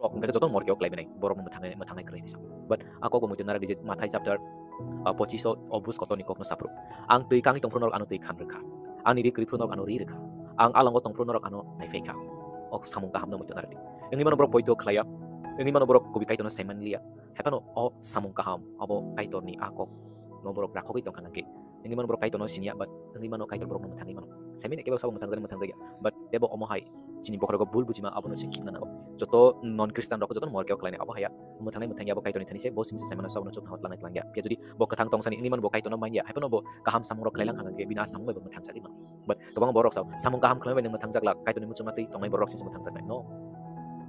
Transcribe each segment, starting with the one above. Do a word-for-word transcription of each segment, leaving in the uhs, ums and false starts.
Rok hwnkhe joto morke o khlai bini borok no mwthangnai, mwthangnai kwrwi hinwi sa. But a kok bo muitu nara di je Mathai chapter, ah, pochish o, o bus kotor ni kok no sapro. Ang twi kangwi tongphuru norok ano twi khan rwkha. Ani ri kwrwi phuru norok ano ri rwkha. Ang alango tongphuru norok ano naiphai kha. O samung kaham no muitu nara di. Wngwi mano borok poito khlaiya. Wngwi mano borok kubui Kaitor no saiman liya. Haphano o samung kaham abo Kaitor ni a kok no borok rakhogwi tongkha hwnkhe. Wngwi mano borok Kaitor no siniya, but wngwi mano Kaitor borok no mwthangwi mano. Saimanya kebo sabo mwthangjaknai mwthangjakya. But tebo omo hai chini bokhorogo bul bujima abono chwng khibna nango. Joto non Christian rok joto morke o khlainai abo haya. Mwthangnai mwthangya abo Kaitor ni thani se bo simi se saimano sabono chukna hot langnai tlangya. Phiya jodi bo kwthang tong sani wngwi mano bo Kaitor no manya. Haphano bo kaham samung rok khlailangkha hwnkhe bini a samung bai bo mwthang sagwi mano. But kwbangma borok sao, samung kaham khlaimani bai nwng mwthangjakla, Kaitorni muchungma twi tongnai borok singsa mwthangjaknai. No.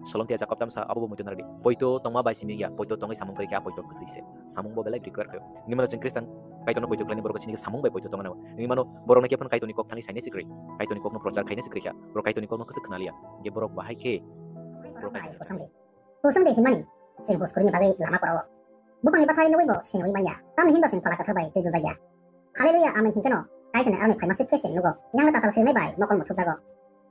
Solomtia Jakob tamsa abo bo muitu nardi. Poito tongma bai simi ya, poito tongwi samung kwrwi khe a poito kwthwi se. Samung bo belai require khayo. Wngwi mano chwng Christian Kaitorno poito khlaini borok sini khe samung bai poito tongna nango. Wngwi mano borokno khe phano Kaitorni kok thani saina sikri. Kaitorni kokno prochar khaina sikri kha. Borok Kaitorni kokno kwswk khna liya. Je borok bahai khe. Borok Kaitorni Kusum de hinmani, chwng hus kurini bagwi lama koro. Bupangni bathai nugwi bo siniwi manya. Tamni hinba chwng Phola Kwthar bai twi duljak ya. Haleluya, amen hinkhe no, Kaitorni aroni phaima sip khe chwng nugo. Yang le tatal phirnai bai mokol muthupjago.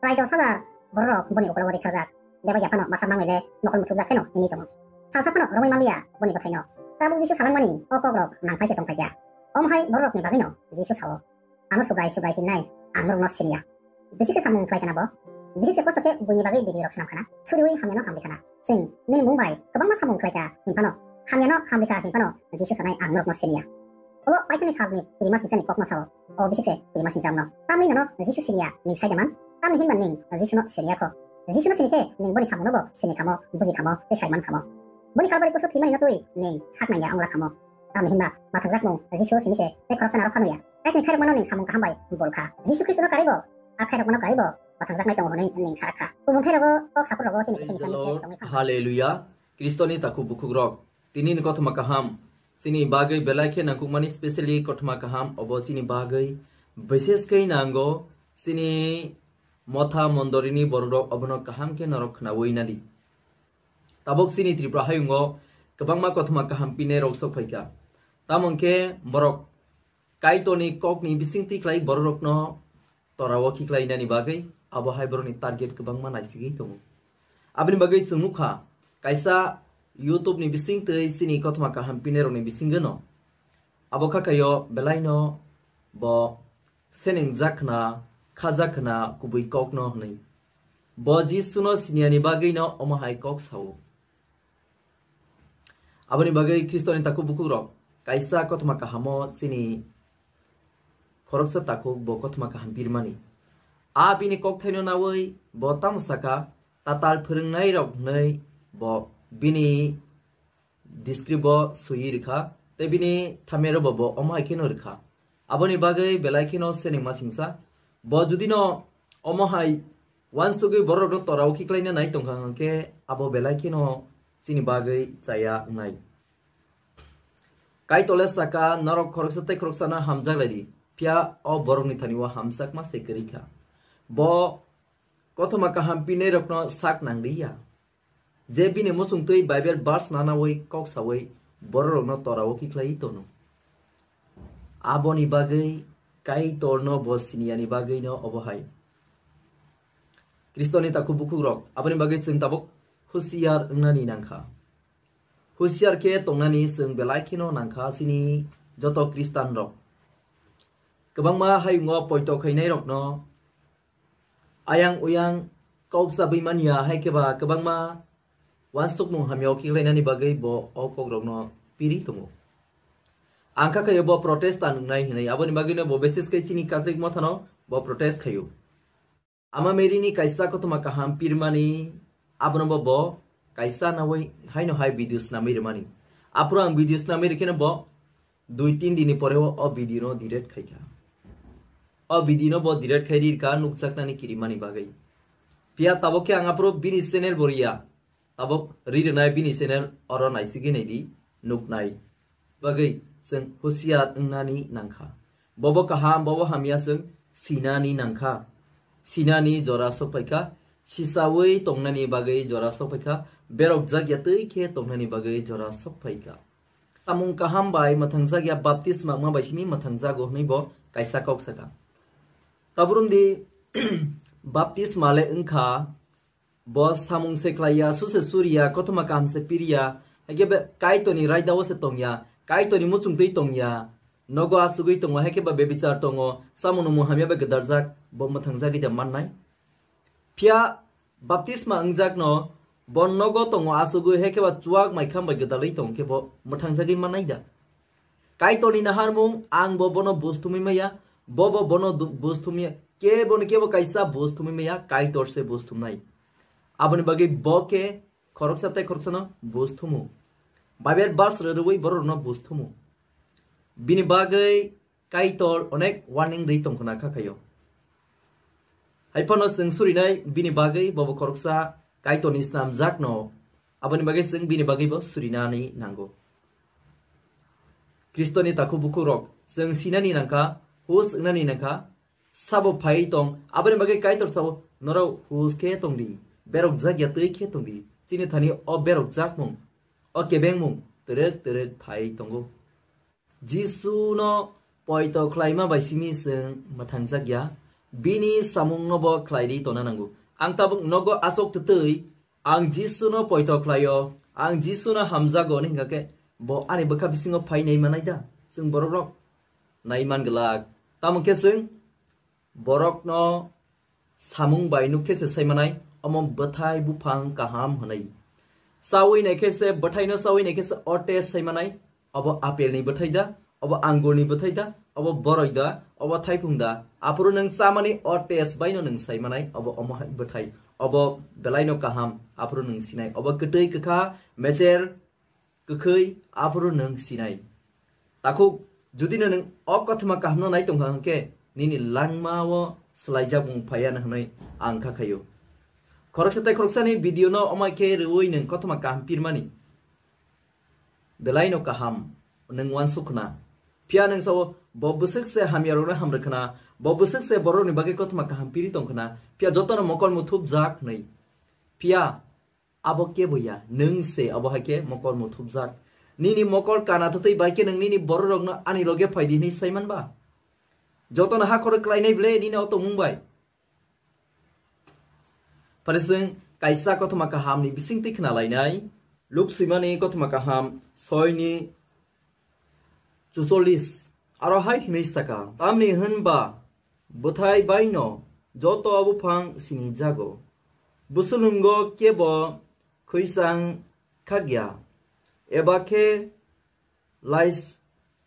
Prai dos hajar bororok boni ukologo rikharjak. Bebak ya phano masa mangwi le mokol muthupjak kheno himwi tongo. Salsa phano romwi manliya boni bwthaino. Tabuk Jisu salangmani o kokrok nang phai se tong phaikya. Omo hai bororokni bagwino Jisu sao. Ano subrai subrai hinnai, ang norokno siniya. Bisi khe samung khlai khana bo. Bisi khe kosto khe buini bagwi video rok swnam khana. Suriwi hamyano hamri khana. Chwng nini mung bai kwbangma samung khlai kha hinphano. Hamyano hamri kha hinphano Jisu sanai ang norokno siniya. Obo paithani salni kirima sinchani kokno sao. O bisi khe kirima sincham no. Tamni nono Jisu siniya ning sai deman. Tamni hinba ning Jisu no siniya kho. Jisu no sini khe ning boni samung no bo sini khamo, buji khamo, tei sai man khamo. Boni Kalbari kusu thimani no twi ning sak nangya ongla khamo. Tamni hinba mwthangjakmung Jisu simi se tei khoroksa narok phano ya. Kaitni khairokmano ning samung kaham bai bol kha. Jisu Khristono karibo, a khairokmano karibo mwthangjaknai tongo hwnwi ning sa kha. Kubun khairokgo kok saphurrogo chini Praise kisa the misa mistake Lord. Tongwi phano. Hallelujah. Kristoni takhuk bukhukrok. Tini ni kothoma kaham. Chini bagwi belai khe nangkukmani, specially kothoma kaham obo chini bagwi bises khe nango. Chini motha mondorini bororok obono kaham khe norok khnawi nadi. Tabuk chini Tripura hayungo kwbangma kothoma kaham pinai rok sok phaikha. Tamo hwnkhe borok Kaitorni kokni bisingtwi khlai bororokno torao khiklainani bagwi abo hai borokni target kwbangma naisigwi tongo. Aboni bagwi chwng nukha kaisa YouTube ni bisingtwi chini kothoma kaham pinairokni bisingwino abo khakayo belaino bo seningjak khna, khajak khna kubui kokno hwnwi. Bo Jisuno siniyani bagwino omo hai kok sao. Aboni bagwi Khristoni takhuk bukhukrok kaisa kothoma kahamo chini khoroksa takhuk bo kothoma kaham pirmani. A bini kokthaino nawi bo tamo saka, tatal phwrwngnairok hwnwi bo bini describe bo swiwi rwkha, tei bini thamyaro bo, bo omo hai kheno rwkha. Aboni bagwi belai kheno senengma singsa. Bo judino omo hai uansugwi bororokno torao khiklaina nai tongkha hwnkhe abo belai kheno chini bagwi chaya wngnai. Kaitole saka, norok khoroksa tei khoroksano hamjak lai di, phiya o borokni thani o hamjakma se kwrwi kha. Bo kothoma kaham pinairokno sak nang liya. Je bini muchungtwi Bible verse nanawi kok sawi bororokno torao khiklaiwi tono. Aboni bagwi Kaitorno bo siniyani bagwino obo hai. Khristoni takhuk bukhukrok, aboni bagwi chwng tabuk husiar wngnani nangkha. Husiar khe tongnani chwng belai kheno nangkha chini joto Khristanrok. Kwbangma hayungo poito khainairokno ayang uyang kok chabwi manya, hai khe ba kwbangma uansukmung hamya o khiklainani bagwi bo o kokrokno piri tongo. Ang kha khayo bo protest ta nwngnai hwnwi, aboni bagwino bo bises khe chini Catholic mothano bo protest khayo. Ama Mary ni kaisa kothoma kaham pirmani, abono bo, bo kaisa nawi haino hai video snamwi rwmani. Aphuru ang video snamwi rwkheno bo dui tin dini pore o, o video no delete khaikha. O video no bo delete khai rirkha nukjaknani kirimani bagwi. Phiya tabuk khe ang aphuru bini channel bo riya. Tabuk ri rwnai bini channel oro naisigwi naidi, nuknai. Bagwi chwng husiar wngnani nangkha. Bobo kaham, bobo hamya chwng sinani nangkha. Sinani jora sokphaikha, sisawi tongnani bagwi jora sokphaikha, berokjak ya twi khe tongnani bagwi jora sokphaikha. Samung kaham bai mwthangjak ya baptisma wngma bai simi mwthangjago hwnwi bo kaisa kok sakha. Taburundi baptisma le wngkha Bo samung se khlaiya, su se suriya, kothoma kaham se piriya, haikhe be Kaitorni raidao se tongya, Kaitorni muchungtwi tongya, nogo asugwi tongo, haikhe ba bebichar tongo, samung nungmung hamya bai gwdarjak, bo mwthangjagwi da mannai? Phiya baptisma wngjakno bo nogo tongo asugwi, haikhe ba chuak maikham bai gwdalwi tongkhe bo mwthangjagwi mannai da? Kaitorni naharmung, ang bo bono bus thumwi maya, bo bo bono du-, bus thumya, kebo ni kebo kaisa bus thumwi maya, Kaitor se bus thumnai. Aboni bagwi bo khe khoroksa tei khoroksano bus thumu. Bible verse rwrwi borokno bus thumu. Bini bagwi Kaitor onek warning rwi tongkhna kha khayo. Hai phano chwng surinai bini bagwi, bobo khoroksa Kaitorni snamjakno, aboni bagwi chwng bini bagwibo surinani nango. Kristoni takhuk bukhukrok, chwng sinani nangkha, hus wngnani nangkha, sabo phaiwi tong, aboni bagwi Kaitor sao, "Norok hus khe tongdi, berokjak ya twi khe tongdi, chini thani o berokjakmung, o kebengmung twrwk twrwk phaiwi tongo." Jisuno poito khlaima bai simi chwng mwthangjak ya, bini samungno bo khlai ri tongna nango. Ang tabuk nogo achuk twtwi, ang Jisuno poito khlaio, ang Jisuno hamjago hwnwi hwnkha khe, bo ani bwkha bisingo phai nai manai da? Chwng borokrok nai man glak. Tamo khe chwng borokno samung bai nuk khe se sai manai, omo bwthai buphang kaham hwnwi. Chawi nai khe se, bwthaino chawi nai khe se o test sai manai, obo apple ni bwthai da, obo angur ni bwthai da, obo boroi da, obo thaiphung da. Aphuru nwng chamani o test bai no nwng sai manai, obo omo hai bwthai, obo belai no kaham, aphuru nwng sinai, obo kwtwi kwkha, mecher, kwkhwi, aphuru nwng sinai. Takhuk, judino nwng o kothoma kahamno nai tongkha hwnkhe, nini langmao swlaijak mung phaiya hwnwi ang kha khaio. Khoroksa tei khoroksani video no omai khe rwui nwng kothoma kaham pirmani. Belaino kaham, nwng uansuk khna. Phiya nwng sao, bo bwswk se hamyarokno ham rwkhna, bo bwswk se borokni bagwi kothoma kaham piri tongkhna, phiya jotono mokol muthupjak hwnwi. Phiya, abo kebo ya, nwng se abo hai khe mokol muthupjak. Nini mokol kana twtwi bai khe nwng nini bororokno ani loge phai di hwnwi sai man ba? Jotono ha khoro klainai ble nini o tongmung bai. Phare chwng kaisa kothoma kahamni bisingtwi khna lainai, Luk swimani kothoma kaham soini chuchollis, aro hai hwnwi saka, tamni hwnba bwthai baino joto buphang sinijago. Busulungo kebo khwisang khakya, eba khe lais-,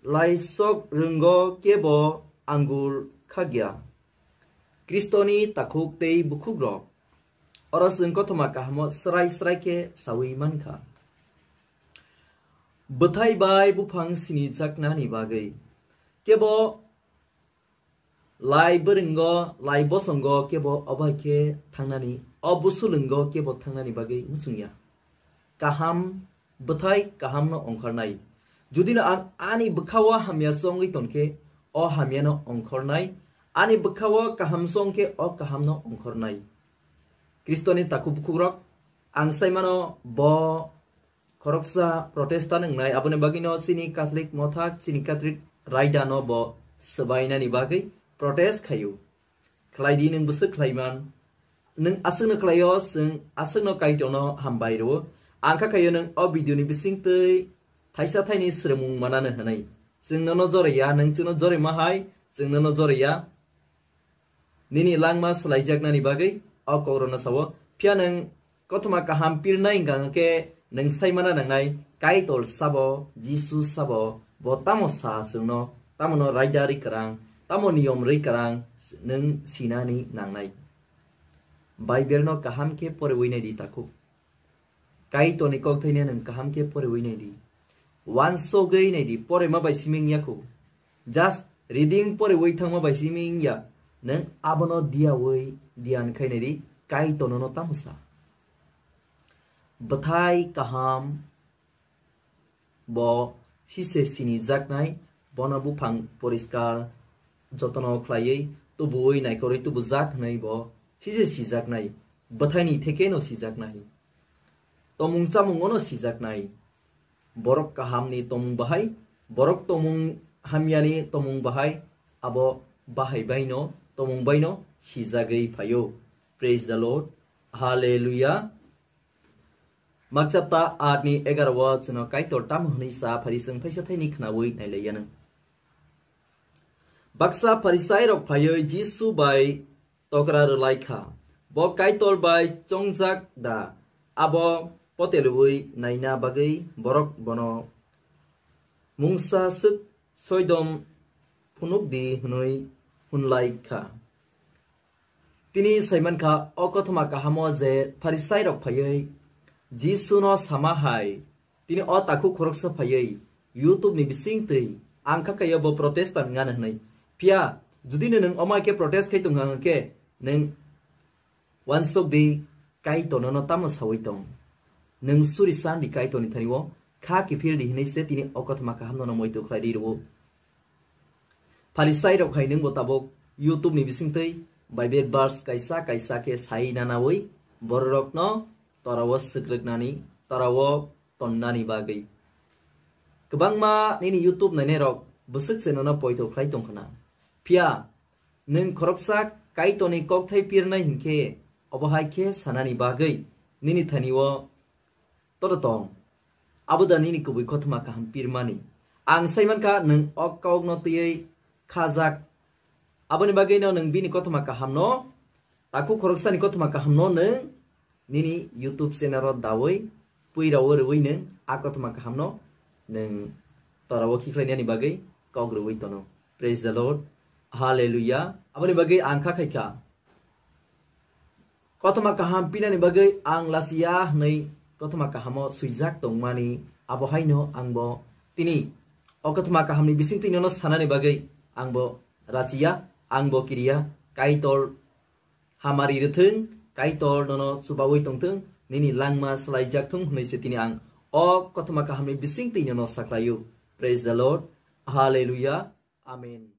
laisok rwngo kebo angur khakya. Kristoni takhuk tei bukhukrok. Oro chwng kothoma kahamo srai srai khe saui mankha. Bwthai bai buphang sinijaknani bagwi kebo lai bwrwngo, lai bosongo kebo obo hai khe thangnani, o busulungo kebo thangnani bagwi muchungya. Kaham bwthai kahamno ongkhornai. Judino ang ani bwkhao hamya chongwi tonkhe, o hamyano ongkhornai, ani bwkhao kaham chongkhe, o kahamno ongkhornai. Kristoni takhuk bukhukrok, ang saimano bo khoroksa protestant wngnai, aboni bagwino chini Catholic mothak, chini Catholic raida no bo swbainani bagwi protest khaio. Khlai di, nwng bwswk khlai man. Nwng aswkno khlaio, chwng aswkno Kaitorno hambai rwo. Ang kha khaio nwng o video ni bisingtwi thaisa thaini swrwngmung manano hwnwi. Chwng nono jorya, nwng chwngno jorima hai, chwng nono jorya. Nini langma swlaijaknani bagwi o kokrokno sao. Phiya nwng kothoma kaham pirnai hwnkha hwnkhe nwng saimana nangnai, Kaitor sabo, Jisu sabo, bo tamo sa chwngno, tamono raida rwi kwrang, tamo niyom rwi kwrang, nwng sinani nangnai. Bible no kaham khe poriwi nai di takhuk. Kaitorni kokthaino nwng kaham khe poriwi nai di. Wansogwi nai di, porima bai simi wngya kho. Just reading poriwi thangma bai simi wngya. Nwng abono diyawi diyan khai nai di, Kaitorno no tamo sa. Bwthai kaham bo sise sinijaknai, bono buphang poriskar jotono khlaiwi tubuwi naikorwi tubujak hwnwi bo sise sijaknai, bwthaini thekeno sijaknai, tomung chamungono sijaknai, borok kahamni tomung bahai, borok tomung hamyani tomung bahai, abo bahai baino, tomung baino sijagwi phaio. Praise the Lord. Hallelujah. Makchapta aat ni egaroh o chwngno Kaitor tamo hwnwi sa phari chwng thaisa thaini khnaui nailaiyanw. Baksa Pharisai rok phaiwi Jisu bai tokra rwlai kha. Bo Kaitor bai chongjak da abo potelwi naina bagwi borok bono mungsa swk soidom phunuk di hwnwi hwnlai kha. Tini saiman kha, o kothoma kahamo je Pharisai rok phaiwi Jisu no sama hai, tini o takhuk khoroksa phaiwi YouTube ni bising twi ang kha kaiyo bo protest tang ngana hwnwi. Phiya judi no nwng omai khe protest khai tong hwnkhe nwng wansuk di Kaitor no tamo sawi tong. Nwng suri san di Kaitor ni thani o kha kiphil di hwnwi se tini o kothoma kaham no muitu khlai di rwo. Pharisai rok hai nwng bo tabuk YouTube ni bising twi Bible verse kaisa kaisa khe sai nanawi bororok no torao swkrwknani, torao tonnani bagwi. Kwbangma nini YouTube nainai rok bwswk se nono poito khlai tong khna. Phiya nwng khoroksa Kaitor ni kokthai pirnai hinkhe obo hai khe sanani bagwi nini thani o Todo tong. Abo da nini kubui kothoma kaham pirmani. Ang sai mankha nwng o kokno twiwi khajak. Aboni bagwino nwng bini kothoma kahamno, takhuk khoroksani kothoma kahamno nwng nini YouTube channel-o dawi, pui rawi rwui nwng a kothoma kahamno nwng torao khikhlainani bagwi kok rwui tono. Praise the Lord. Hallelujah. Aboni bagwi ang kha khaikha. Kothoma kaham pinani bagwi ang lachiya hwnwi kothoma kahamo swijak tongmani, abo haino angbo tini o kothoma kahamni bisingtwi nono sanani bagwi angbo rachiya, angbo kiriya, Kaitor hamari rwthwng, Kaitor nono chubawi tongthwng, nini langma swlaijak thung hwnwi se tini ang o kothoma kahamni bisingtwi nono saklaio. Praise the Lord. Hallelujah. Amen.